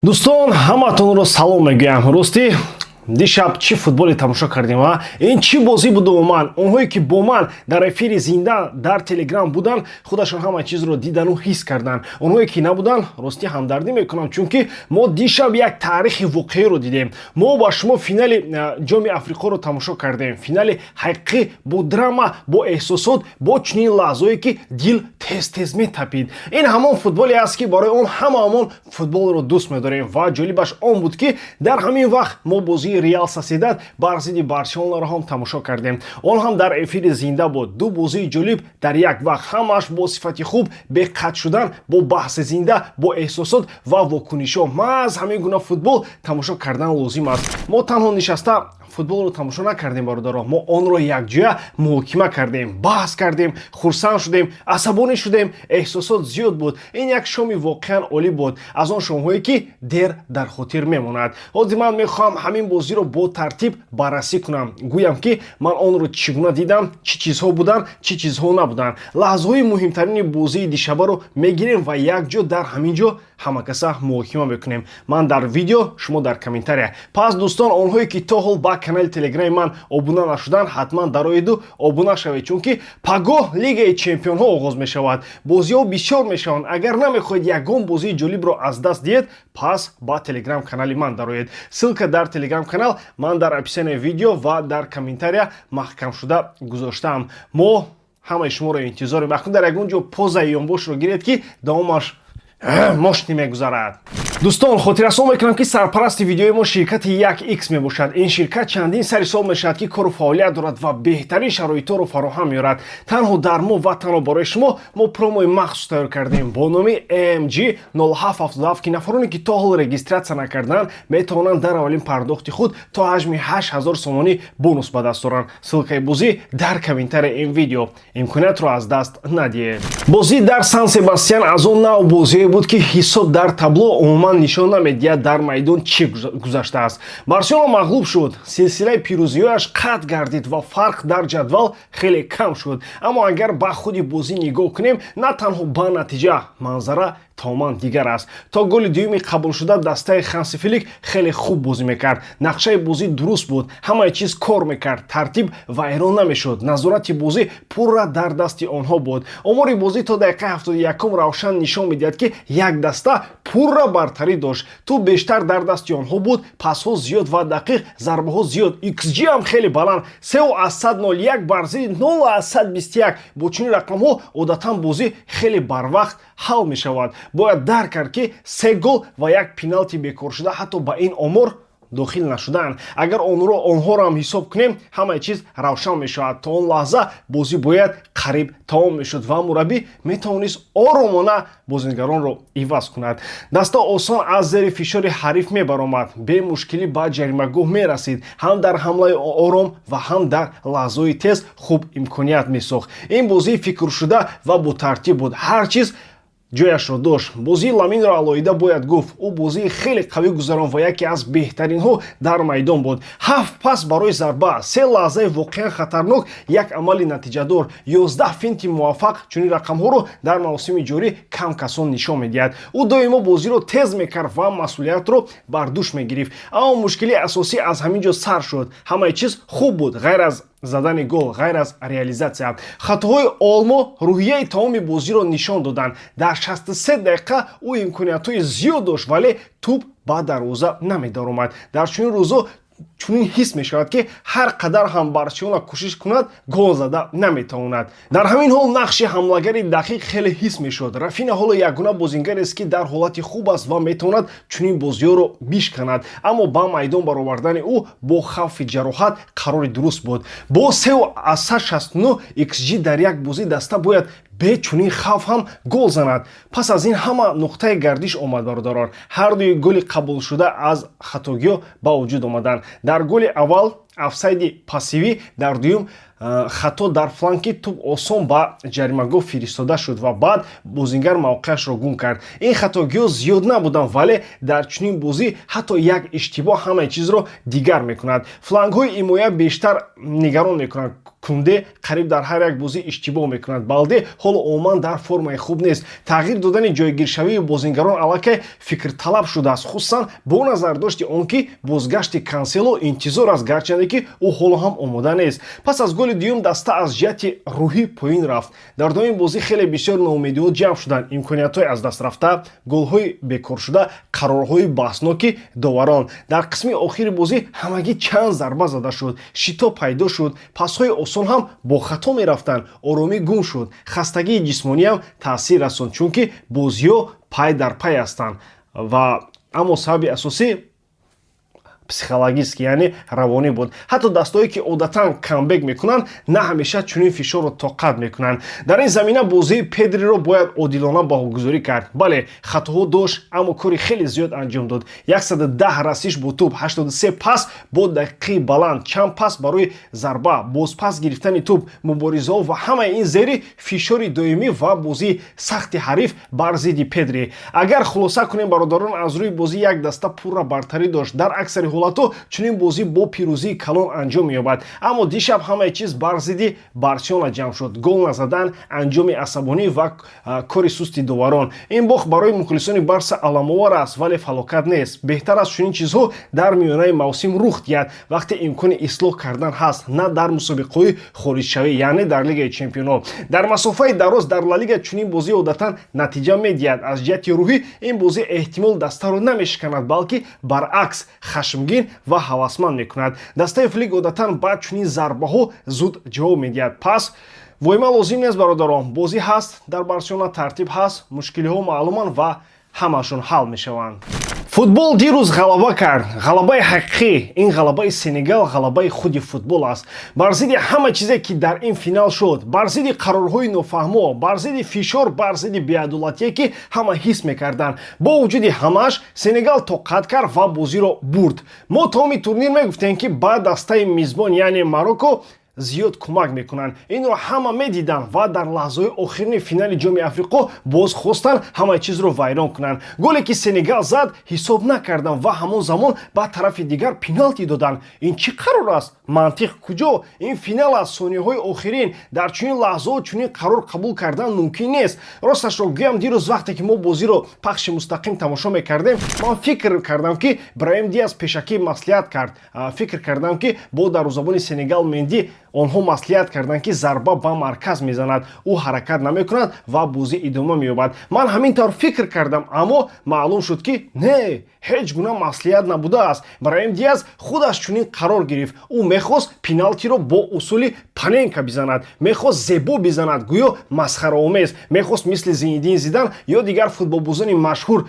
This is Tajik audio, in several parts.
Дӯстон, ҳамаатонро салом мегӯям. Ростӣ, дишаб чӣ футболе тамошо кардем! А ин чӣ бозӣ буд умуман? Онҳое ки бо ман дар эфири зинда дар Телеграм буданд, худашон ҳама чизро дидану ҳис карданд. Онҳое ки набуданд, ростӣ, ҳамдардӣ мекунам, чунки мо дишаб як таърихи воқеиро дидем. Мо ба шумо финали Ҷоми Африқоро тамошо кардем, финали ҳақиқӣ, бо драма, бо эҳсосот, бо чунин лаҳзое, ки дил тез тез метапид. Ин ҳамон футболе аст, ки барои он ҳамаамон футболро дӯст медорем. Ва ҷолибаш он буд, ки дар ҳамин вақт мо бозии «Реал Сосьедад» бар зидди «Барселонаро» ҳам тамошо кардем. Он ҳам дар эфири зинда буд. Ду бозии ҷолиб дар як вақт, ҳамааш бо сифати хуб, бе қатъ шудан, бо баҳси зинда, бо эҳсосот ва вокунишҳо. Маҳз ҳамин гуна футбол тамошо кардан лозим аст. Мо танҳо нишаста футболро тамошо накардем, бародаро, мо онро якҷоя муҳокима кардем, баҳс кардем, хурсанд шудем, асабонӣ шудем, эҳсосот зиёд буд. Ин як шоми воқеан олӣ буд, аз он шомҳое, ки дер дар хотир мемонад. Ҳозир ман мехоҳам ҳамин бозиро бо тартиб баррасӣ кунам, гӯям, ки ман онро чӣ гуна дидам, чӣ чизҳо буданд, чӣ чизҳо набуданд. Лаҳзаҳои муҳимтарини бозии дишабаро мегирем ва якҷо дар ҳамин ҷо ҳамакаса муҳокима мекунем: ман дар видео, шумо дар комментария. Пас, дӯстон, онҳое ки то ҳол ба канали Телеграми ман обуна нашуданд, ҳатман дароеду обуна шавед, чунки пагоҳ Лигаи чемпионҳо оғоз мешавад, бозиҳо бисёр мешаванд. Агар намехоҳед ягон бозии ҷолибро аз даст диҳед, пас ба Телеграм канали ман дароед. Ссылка дар Телеграм канал ман дар описанияи видео ва дар комментария маҳкамшуда гузоштаам. Мо ҳамаи шуморо интизорем. Акнун дар ягон ҷо позаи ёнбошро гиред, ки давомаш мошини мегузарад. Дӯстон, хотиррасон мекунам, ки сарпарасти видеои мо ширкати 1X мебошад. Ин ширкат чандин сари сол мешавад, ки кору фаъолият дорад ва беҳтарин шароитҳоро фароҳам меорад. Танҳо дар мо ва танҳо барои шумо мо промои махсус тайёр кардем бо номи MG 0777, ки нафароне ки то ҳол регистрация накарданд, метавонанд дар аввалин пардохти худ то ҳаҷми 8000 сомонӣ бонус ба даст оранд. Ссылкаи бозӣ дар комментарияи ин видео, имкониятро аз даст надиҳед. Бозӣ дар Сан Себастьян аз он нав бозие буд, ки ҳисоб дар табло умуман нишон намедиҳад дар майдон чӣ гузаштааст. «Барселона» мағлуб шуд, силсилаи пирӯзиҳояш қатъ гардид ва фарқ дар ҷадвал хеле кам шуд. Аммо агар ба худи бозӣ нигоҳ кунем, на танҳо ба натиҷа, манзара тамоман дигар аст. То голи дуюми қабулшуда дастаи Ханси Флик хеле хуб бозӣ мекард. Нақшаи бозӣ дуруст буд, ҳамаи чиз кор мекард, тартиб вайрон намешуд, назорати бозӣ пурра дар дасти онҳо буд. Омори бозӣ то дақиқаи 71-ум равшан нишон медиҳад, ки як даста пурра бартарӣ дошт. Тӯб бештар дар дасти онҳо буд, пасҳо зиёд ва дақиқ, зарбаҳо зиёд, xG ҳам хеле баланд: 3,01 бар зидди 0,21. Бо чунин рақамҳо одатан бозӣ хеле барвақт ҳал мешавад. Бояд дарк кард, ки се гол ва як пеналти бекоршуда ҳатто ба ин омор дохил нашуданд. Агар онҳоро ҳам ҳисоб кунем, ҳамаи чиз равшан мешавад. То он лаҳза бозӣ бояд қариб тамом мешуд ва мураббӣ метавонист оромона бозингаронро иваз кунад. Даста осон аз зери фишори ҳариф мебаромад, бемушкилӣ ба ҷаримагоҳ мерасид, ҳам дар ҳамлаи ором ва ҳам дар лаҳзаҳои тез хуб имконият месохт. Ин бозии фикршуда ва ботартиб буд, ҳар чиз ҷояшро дошт. Бозии Ламинро алоҳида бояд гуфт. Ӯ бозии хеле қавӣ гузаронд ва яке аз беҳтаринҳо дар майдон буд: ҳафт пас барои зарба, се лаҳзаи воқеан хатарнок, як амали натиҷадор, 11 финти муваффақ. Чунин рақамҳоро дар мавсими ҷорӣ кам касон нишон медиҳад. Ӯ доимо бозиро тез мекард ва масъулиятро бар дӯш мегирифт. Аммо мушкилии асосӣ аз ҳамин ҷо сар шуд. Ҳамаи чиз хуб буд, ғайр аз задани гол, ғайр аз реализатсия. Хатоҳои Олмо рӯҳияи тамоми бозиро нишон доданд. Дар 63 дақиқа ӯ имкониятҳои зиёд дошт, вале тӯб ба дарвоза намедаромад. Дар чунин рӯзо чунин ҳис мешавад, ки ҳар қадар ҳам «Барселона» кӯшиш кунад, гол зада наметавонад. Дар ҳамин ҳол нақши ҳамлагари дақиқ хеле ҳис мешуд. Рафина ҳоло ягона бозингарест, ки дар ҳолати хуб аст ва метавонад чунин бозиҳоро бишканад. Аммо ба майдон баровардани ӯ бо хавфи ҷароҳат қарори дуруст буд. Бо 3,69 xg дар як бозӣ даста бояд бе чунин хавф ҳам гол занад. Пас аз ин ҳама нуқтаи гардиш омад, бародарон. Ҳардуи голи қабулшуда аз хатогиҳо ба вуҷуд омаданд. Дар голи аввал офсайди пассивӣ, дар дуюм хато дар фланги, тӯб осон ба ҷаримагоҳ фиристода шуд ва баъд бозингар мавқеашро гум кард. Ин хатогиҳо зиёд набуданд, вале дар чунин бозӣ ҳатто як иштибоҳ ҳамаи чизро дигар мекунад. Флангҳои ҳимоя бештар нигарон мекунанд. Кунде қариб дар ҳар як бозӣ иштибоҳ мекунад. Балде ҳоло умуман дар формаи хуб нест. Тағйир додани ҷойгиршавии бозингарон аллакай фикрталаб шудааст, хусусан бо назардошти он ки бозгашти Кансело интизор аст, гарчанде ки ӯ ҳоло ҳам омода нест. Пас аз голи дуюм даста аз ҷиҳати рӯҳӣ поин рафт. Дар давоми бозӣ хеле бисёр ноумедиҳо ҷамъ шуданд: имкониятҳои аз даст рафта, голҳои бекоршуда, қарорҳои баҳсноки доварон. Дар қисми охири бозӣ ҳамагӣ чанд зарба зада шуд, шитоб пайдо шуд, пасҳои осон ҳам бо хато мерафтанд, оромӣ гум шуд. Хастагии ҷисмониам таъсир расонд, чунки бозиҳо пай дар пай ҳастанд ва аммо сабаби асосӣ психологический, яъне равонӣ буд. Ҳатто дастаҳое, ки одатан камбек мекунанд, на ҳамеша чунин фишорро тоқат мекунанд. Дар ин замина бозии Педриро бояд одилона баҳогузорӣ кард. Бале, хатоҳо дошт, аммо кори хеле зиёд анҷом дод: 110 расиш бо тӯб, 83 пас бо дақиқаи баланд, чанд пас барои зарба, бозпас гирифтани тӯб, муборизаҳо ва ҳамаи ин зери фишори доимӣ ва бозии сахти ҳариф бар зидди Педри. Агар хулоса кунем, бародарон, аз рӯи бозӣ як даста пурра бартарӣ дошт. Дар аксари ҳолатҳо чунин бозӣ бо пирӯзии калон анҷом меёбад, аммо дишаб ҳамаи чиз бар зидди Барселона ҷамъ шуд: гол назадан, анҷоми асабонӣ ва кори сусти доварон. Ин бохт барои мухлисони Барса аламовар аст, вале фалокат нест. Беҳтар аст чунин чизҳо дар миёнаи мавсим рух диҳад, вақте имкони ислоҳ кардан ҳаст, на дар мусобиқаҳои хориҷшавӣ, яъне дар Лигаи чемпионҳо. Дар масофаи дароз дар Ла Лига чунин бозӣ одатан натиҷа медиҳад. Аз ҷиҳати рӯҳӣ ин бозӣ эҳтимол дастаро намешиканад, балки баръакс хашмгин ва ҳавасманд мекунад. Дастаи Флик одатан ба чунин зарбаҳо зуд ҷавоб медиҳад. Пас воима лозим нест, бародарон. Бозӣ ҳаст дар Барселона, тартиб ҳаст, мушкилиҳо маълуманд ва ҳамаашон ҳал мешаванд. Футбол дирӯз ғалаба кард, ғалабаи ҳақиқӣ. Ин ғалабаи Сенегал ғалабаи худи футбол аст. Бар зидди ҳама чизе, ки дар ин финал шуд, бар зидди қарорҳои нофаҳмо, бар зидди фишор, бар зидди беадолатие, ки ҳама ҳис мекарданд, бо вуҷуди ҳамааш Сенегал тоқат кард ва бозиро бурд. Мо тамоми турнир мегуфтем, ки ба дастаи мизбон, яъне Марокко, зиёд кӯмак мекунанд. Инро ҳама медиданд ва дар лаҳзаҳои охирини финали Ҷоми Африқо боз хостанд ҳамаи чизро вайрон кунанд. Голе, ки Сенегал зад, ҳисоб накарданд ва ҳамон замон ба тарафи дигар пеналти доданд. Ин чӣ қарор аст? Мантиқ куҷо? Ин финал аст, сонияҳои охирин. Дар чунин лаҳзаҳо чунин қарор қабул кардан мумкин нест. Росташро гӯям, дирӯз, вақте ки мо бозиро пахши мустақим тамошо мекардем, ман фикр кардам, ки Браҳим Диас пешакӣ маслиҳат кард. Фикр кардам, ки бо дарвозабони Сенегал Менди онҳо маслиҳат карданд, ки зарба ба марказ мезанад, ӯ ҳаракат намекунад ва бозӣ идома меёбад. Ман ҳамин тавр фикр кардам, аммо маълум шуд, ки не, ҳеҷ гуна маслиҳат набудааст. Браҳим Диаз худаш чунин қарор гирифт. Ӯ мехост пеналтиро бо усули паненка бизанад, мехост зебо бизанад, гӯё масхараомез, мехост мисли Зинедин Зидан ё дигар футболбозони машҳур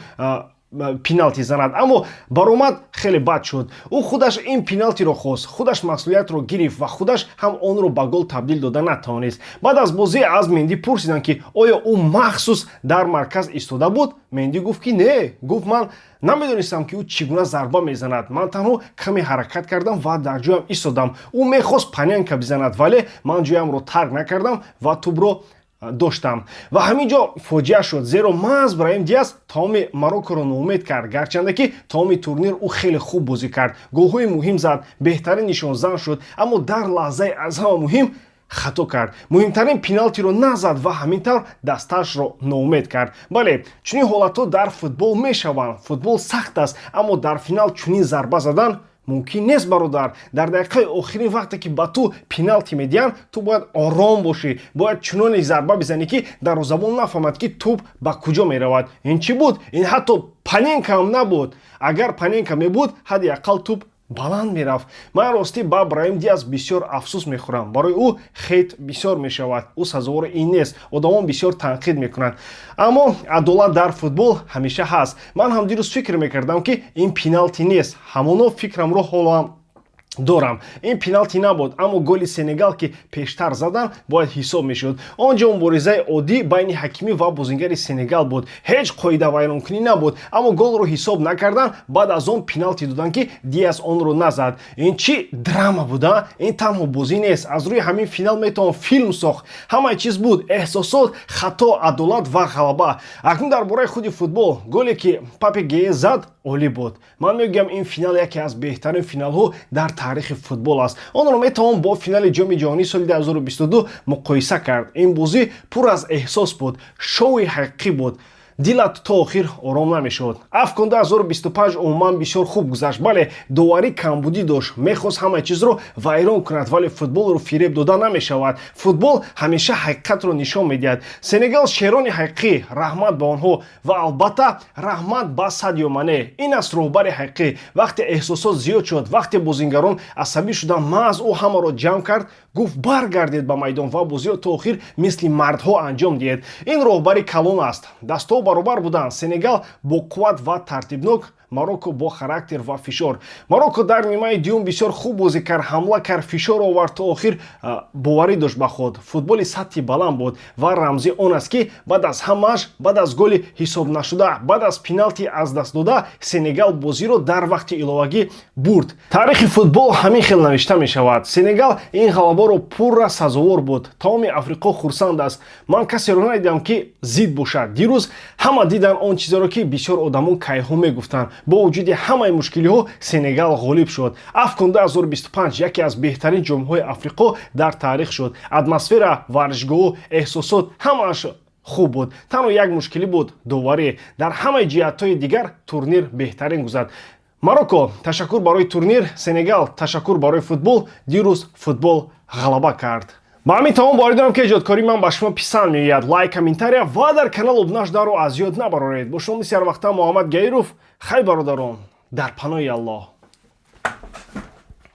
пеналти занад, аммо баромад хеле бад шуд. Ӯ худаш ин пеналтиро хост, худаш масъулиятро гирифт ва худаш ҳам онро ба гол табдил дода натавонист. Баъд аз бозӣ аз Менди пурсиданд, ки оё ӯ махсус дар марказ истода буд. Менди гуфт, ки не. Гуфт: «Ман намедонистам, ки ӯ чӣ гуна зарба мезанад. Ман танҳо каме ҳаракат кардам ва дар ҷоям истодам. Ӯ мехост паненка бизанад, вале ман ҷоямро тарк накардам ва тӯбро доштам». Ва ҳамин ҷо фоҷиа шуд, зеро маҳз Браҳим Диас тамоми Мароккоро ноумед кард, гарчанде ки тамоми турнир ӯ хеле хуб бозӣ кард, голҳои муҳим зад, беҳтарин нишонзан шуд, аммо дар лаҳзаи аз ҳама муҳим хато кард, муҳимтарин пеналтиро назад ва ҳамин тавр дастаашро ноумед кард. Бале, чунин ҳолатҳо дар футбол мешаванд. Футбол сахт аст, аммо дар финал чунин зарба задан мумкин нест, бародар. Дар дақиқаи охирин, вақте ки ба ту пеналти медиҳанд, ту бояд ором бошӣ, бояд чуноне зарба бизанӣ, ки дарвозабон нафаҳмад, ки тӯб ба куҷо меравад. Ин чӣ буд? Ин ҳатто паненка ҳам набуд. Агар паненка мебуд, ҳадди ақал тӯб баланд мерафт. Ман ростӣ ба Браҳим Диас бисёр афсӯс мехӯрам. Барои ӯ хейт бисёр мешавад, ӯ сазовори ин нест, одамон бисёр танқид мекунанд, аммо адолат дар футбол ҳамеша ҳаст. Ман ҳам дирӯз фикр мекардам, ки ин пеналти нест. Ҳамоно фикрамро ҳоло ҳам Дорам, ин пеналти набуд, аммо голи Сенегал, ки пештар задан, бояд ҳисоб мешуд. Он ҷо муборизаи оддӣ байни Ҳакимӣ ва бозингари Сенегал буд, ҳеҷ қоидавайронкунӣ набуд, аммо голро ҳисоб накардан. Баъд аз он пеналти доданд, ки Диас онро назад. Ин чӣ драма буда? Ин танҳо бозӣ нест, аз рӯи ҳамин финал метавон филм сохт. Ҳамаи чиз буд: эҳсосот, хато, адолат ва ғалаба. Акнун дар бораи худи футбол. Голе, ки Папе Гее зад, олӣ буд. Ман мегӯям, ин финал яке аз беҳтарин финалҳо дар таърихи футбол аст. Онро метавон бо финали Ҷоми ҷаҳонии соли 2022 муқоиса кард. Ин бозӣ пур аз эҳсос буд, шоуи ҳақиқӣ буд, дилат то охир ором намешуд. Афкон 2025 умуман бисёр хуб гузашт. Бале, доварӣ камбудӣ дошт, мехост ҳама чизро вайрон кунад, вале футболро фиреб дода намешавад. Футбол ҳамеша ҳақиқатро нишон медиҳад. Сенегал шерони ҳақиқӣ, раҳмат ба онҳо ва албатта раҳмат ба Садио Мане. Ин аст роҳбари ҳақиқӣ. Вақте эҳсосот зиёд шуд, вақте бозингарон асабӣ шуданд, маҳз ӯ ҳамаро ҷамъ кард, гуфт: «Баргардед ба майдон ва бозиро то охир мисли мардҳо анҷом диҳед». Ин роҳбари калон аст. Дастҳо баробар буданд: Сенегал бо қувват ва тартибнок, Марокко бо характер ва фишор. Марокко дар нимаи дуюм бисёр хуб бозӣ кард, ҳамла кард, фишор овард, то охир боварӣ дошт ба худ. Футболи сатҳи баланд буд ва рамзи он аст, ки баъд аз ҳамааш, баъд аз голи ҳисобнашуда, баъд аз пеналти аз даст дода, Сенегал бозиро дар вақти иловагӣ бурд. Таърихи футбол ҳамин хел навишта мешавад. Сенегал ин ғалабаро пурра сазовор буд. Тамоми Африқо хурсанд аст. Ман касеро надидам, ки зид бошад. Дирӯз ҳама диданд он чизеро, ки бисёр одамон кайҳо мегуфтанд. Бо вуҷуди ҳамаи мушкилиҳо Сенегал ғолиб шуд. Афкон 2025 яке аз беҳтарин ҷомҳои Африқо дар таърих шуд. Атмосфера, варзишгоҳ, эҳсосот, ҳамааш хуб буд. Танҳо як мушкилӣ буд: доварӣ. Дар ҳамаи ҷиҳатҳои дигар турнир беҳтарин гузашт. Марокко, ташаккур барои турнир. Сенегал, ташаккур барои футбол. Дирӯз футбол ғалаба кард. Ба ҳамин тамом. Боварӣ дорам, ки эҷодкории ман ба шумо писанд меояд. Лайк, комментария ва дар канал обуна шуданро аз ёд набароред. Бо шумо мисли ҳарвақта Муҳаммад Гаиров. Хай, бародарон, дар паноҳи Аллоҳ.